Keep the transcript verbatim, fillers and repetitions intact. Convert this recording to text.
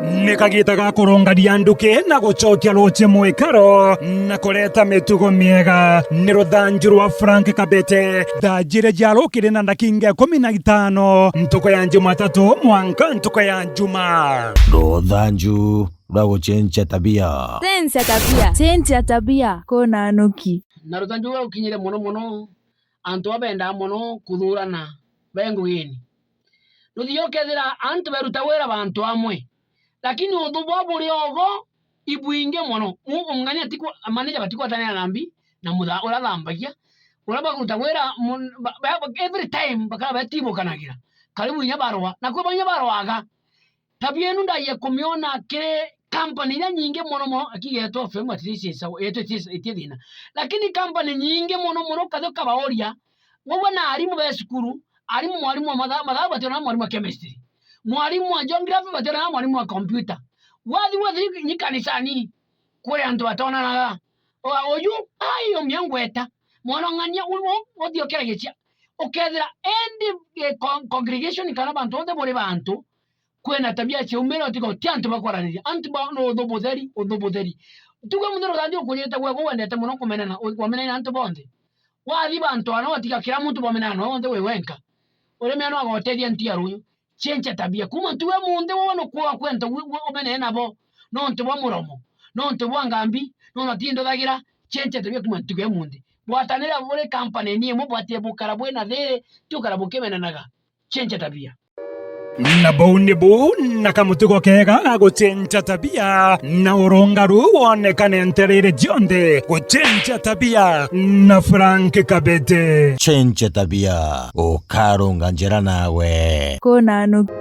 Ni kagiita ga kurungania nduki na gucokia ruuji mwikaro na kureta mitugo miega. Ni ruthanju rwa Frank Kabete. Thaa jiiri cia rukiri na ndakinga ikumi na itano, ntuku ya Jumatatu mwanka ntuku ya Juma. Ruthanju rwa gucenjia tabia. Cenjia tabia. Cenjia tabia. Kuna nuki. Na ruthanju rwa gukinyire mono mono antu babendaa mono kuthuurana be ngugini. Ruthii ukethira antu beruta wira bantu amwe, lakini uthu bwa buri ogo ibwingi mono. Mu-, mung'ani atiku-, manager batikwatanira na mbi na mutha-, uria athambagia, uria bakuruta wira mun-, ba-, ba-, every time bakara betibukanagira, karibu inya barwa, na kwi bainya barwaga. Tabia inu ndaie kumiona kiri company iria nyingi mono mono, akigetwo F M at least is a-, yetu iti, iti thina. Lakini company nyingi mono mono, ukathi ukabauria, wewe na arimu be cukuru, arimu, mwarimu wa matha-, mathabu bationa na mwarimu wa chemistry, mwarimu wa geography bationa na mwarimu wa computer. Wathi, wathi nyi kanisani, kuri antu batonanaga. O-, uyu, ai, umia ngweta, mwana ng'ania, u-, u-, uthi ukiragia cia-, ukethira endi, eh, con-, congregation kana bantu bonthe buri bantu, kwina tabia ciaumire, utiga uti antu bakwaraniria. Antu ba, no uthu butheri, uthu butheri. Tuge mutheri uthandi ukurite gwe, wendete mono kumenana, u-, wamenana na antu bonthe. Wathi bantu ana, watiga kira muntu bwamenana na bonthe wi wenka. Uria meana agotethia ntiara uyu. Cenjia tabia. Kuma ntuge munthi wowe nukwaa kwenta wi-, wi-, umenane nabo. Nontu bwa muromo, nontu bwa ngambi, nontu ati nduthagira. Cenjia tabia kuma ntuge munthi. Bwatanira buri company ni imwe, bwatie bukara bwina thiri, ti ukara bukimenanaga. Cenjia tabia. Na buu nibu na kamutugo kega ga gucenjia tabia, na urungaru wonekane ntereere cionthe. Gucenjia tabia na Frank Kabete. Cenjia tabia, ukarunga njira nawe. Kuna nuki.